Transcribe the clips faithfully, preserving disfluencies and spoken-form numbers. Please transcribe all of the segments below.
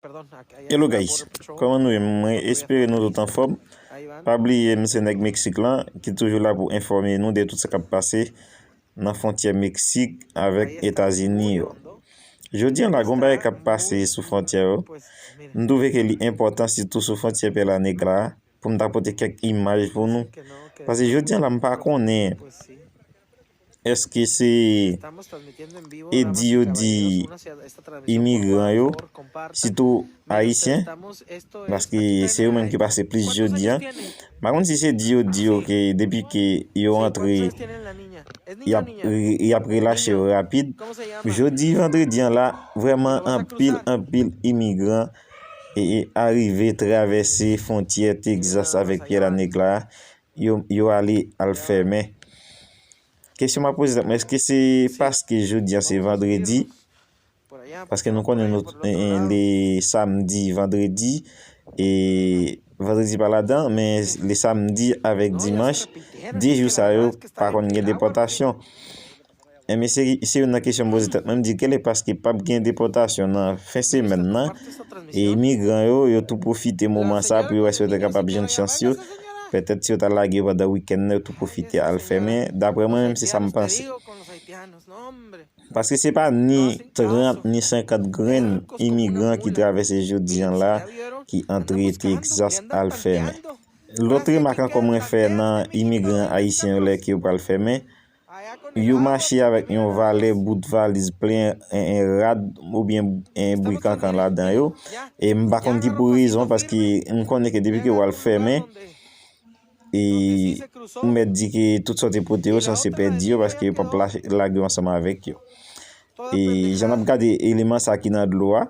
Hello guys, kòman nou ye? Mwen espere nou tout anfòm. Pa bliye, m se nèg Meksik lan ki toujou la pou enfòme nou de tout sa k ap pase nan fwontyè Meksik avèk Etazini yo. Jodi an la, gon bagay k ap pase sou fwontyè yo. M twouve ke li enpòtan, sitou sou fwontyè Pèla Nèg la, pou m ta pote kèk imaj pou nou. Paske jodi an la, m pa konnen èske se e di yo di imigran yo, sitou ayisyen, paske se yo menm ki pase plis jodi an. M pa konn si se di yo di yo ke depi ke yo antre, y ap, y ap relache yo rapid. Jodi vandredi an la, vrèman anpil, anpil imigran e, e arive travèse fwontyè Texas avèk Pèla Nèg la, yo, yo ale al fèmen. Kesyon m ap poze tèt mwen, èske se paske jodi an se vandredi? Paske nou konnen nou, e, e, le samdi, vandredi, e vandredi pa ladan, men le samdi avèk dimanch, de jou sa yo pa konn gen depòtasyon. Enben, se, se youn nan kesyon m poze tèt mwen. M di, kèlè paske p ap gen depòtasyon nan fen semèn nan? E imigran yo, yo tou pwofite moman sa pou yo wè si yo te kapab jwenn chans yo. Petèt, si yo ta lage yo pandan wikenn nan, yo tou pwofite al fèmen. Daprè mwen menm, se sa m panse. Paske se pa ni trant ni senkant grenn imigran ki travèse jodi an la, ki antre Texas al fèmen. Lòt remak ankò mwen fè nan imigran ayisyen yo lè ke yo pral fèmen, yo mache avèk yon valè bout valiz plen, en, en rad oubyen, en, bri kankan ladan yo. E m pa konn ki pou rezon, paske m konnen ke depi ke w al fèmen, e ou mèt di ke tout sa w te pote yo sanse pèdi yo, paske yo p ap la-, lage yo ansanm avèk yo. E jan n ap gade eleman sa ki nan dlo a,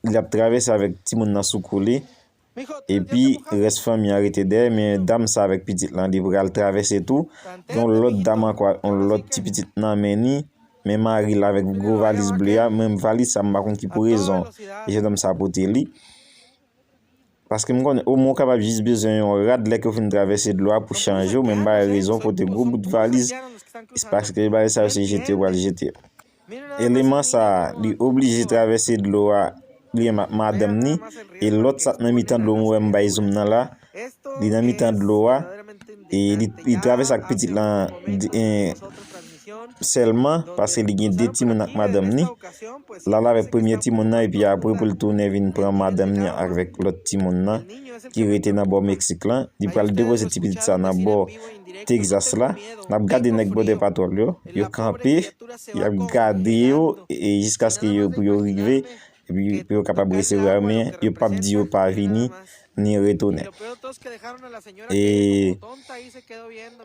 li ap travèse avèk timoun nan sou kou li. Epi, rès fanmi an rete dèyè, men dam sa avèk pitit lan, li pral travèse tou. Gen yon lòt dam ankò, yon lòt ti pitit nan men ni, men mari l avèk gwo valiz ble a, men valiz sa, m pa konn ki pou rezon jennonm sa pote li. Paske m konnen, omwen w kapab jis bezwen yon rad lè ke w fin travèse dlo a pou chanje w, men m pa wè rezon pote gwo bout valiz, se paske bagay sa yo se jete yo pral jete. Eleman sa a, li oblije travèse dlo a, li menm ak madanm ni, e lòt sa k nan mitan dlo, mwen wè m bay zoom nan la, li nan mitan dlo a, e li, li travèse ak pitit lan, di, e, sèlman, paske li gen de timoun ak madanm ni. L al avèk premye timoun nan, epi apre pou l tounen vin pran madanm ni avèk lòt timoun nan, ki rete nan bò Meksik lan. Li pral depoze ti pitit sa nan bò Texas la. N ap gade nèg Border Patrol yo. Yo kanpe, y ap gade yo, e jiskaske yo, pou yo rive, epi pou yo kapab resevwa yo, men yo p ap di yo pa vini, ni retounen. E,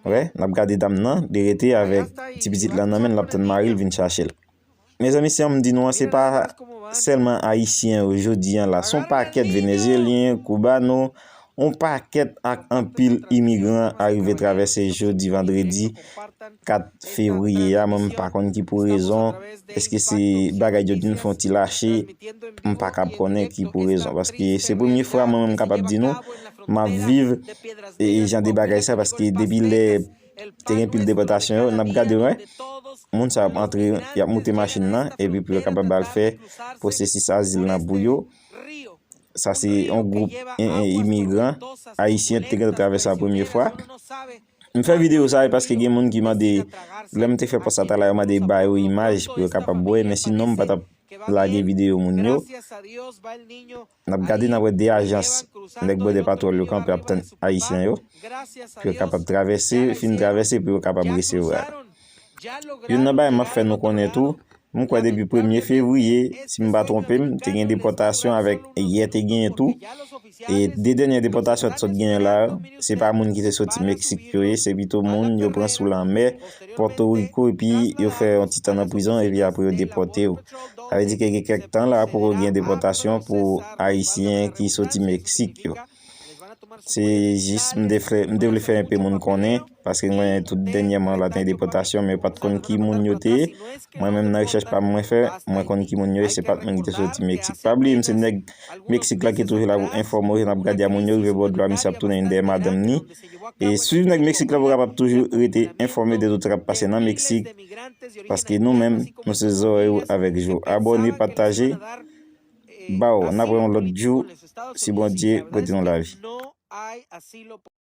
wè, n ap gade dam nan, li rete avèk ti pitit lan nan men l, l ap tann mari l vin chache l. Mezanmi, sa m di nou an, se pa sèlman ayisyen yo jodi an la. Se yon pakèt venezyelyen, koubano, yon pakèt ak anpil imigran arive travèse jodi vandredi kat fevriye a. Mwen, m pa konn ki pou rezon. Èske se bagay yo di n fè yon ti lache? M pa kab konnen ki pou rezon. Paske se premye fwa mwen menm m kapab di nou, m ap viv, e, jan de bagay sa, paske depi lè te gen pil depòtasyon yo, n ap gade, wè. Moun sa ap antre, y ap moute machin nan, epi pou yo kapab al fè pwosesis azil nan pou yo. Sa se yon gwoup, en, en, imigran ayisyen te gentan travèse a premye fwa. M fè videyo sa e paske gen moun ki mande, lè m te fè pòs sa talè, yo mande ba yo imaj pou yo kapab wè, men sinon m pa t ap lage videyo moun yo. N ap gade, n ap wè de ajans nèg Border Patrol yo kanpe ap tann ayisyen yo, pou yo kapab travèse, fin travèse, pou yo kapab resevwa. Youn nan bagay m ap fè nou konnen tou, m kwè depi premye fevriye, si m pa twonpe m, te gen depòtasyon avèk yè te genyen tou. E de dènye depòtasyon t sot genyen la, se pa moun ki te soti Meksik yo ye, se pito moun yo pran sou lanmè, Pòtoriko, epi yo fè yon ti tan nan prizon, epi apre yo depòte yo. Sa vle di ke gen kèk tan la, poko gen depòtasyon pou Ayisyen ki soti Meksik yo. Se jis, m te fè, m te vle fè enpe moun konnen, paske m konnen tout dènyèman la te gen depòtasyon, men yo pa t konn ki moun yo te ye. Mwen menm nan rechèch pa m mwen fè, mwen konn ki moun yo ye, se pa t moun ki te soti Meksik. Pa bliye, m se nèg Meksik la ki toujou la pou enfòme w, jan n ap gade a moun yo rive bò dlo a, misye ap tounen vin dèyè madanm ni. E swiv nèg Meksik la pou w kapab toujou rete enfòme de tout sa k ap pase nan Meksik, paske nou menm, nou se zòrèy ou avèk je w. Abòne, pataje. Baw, n ap wè yon lòt jou, si Bondye prete nou lavi.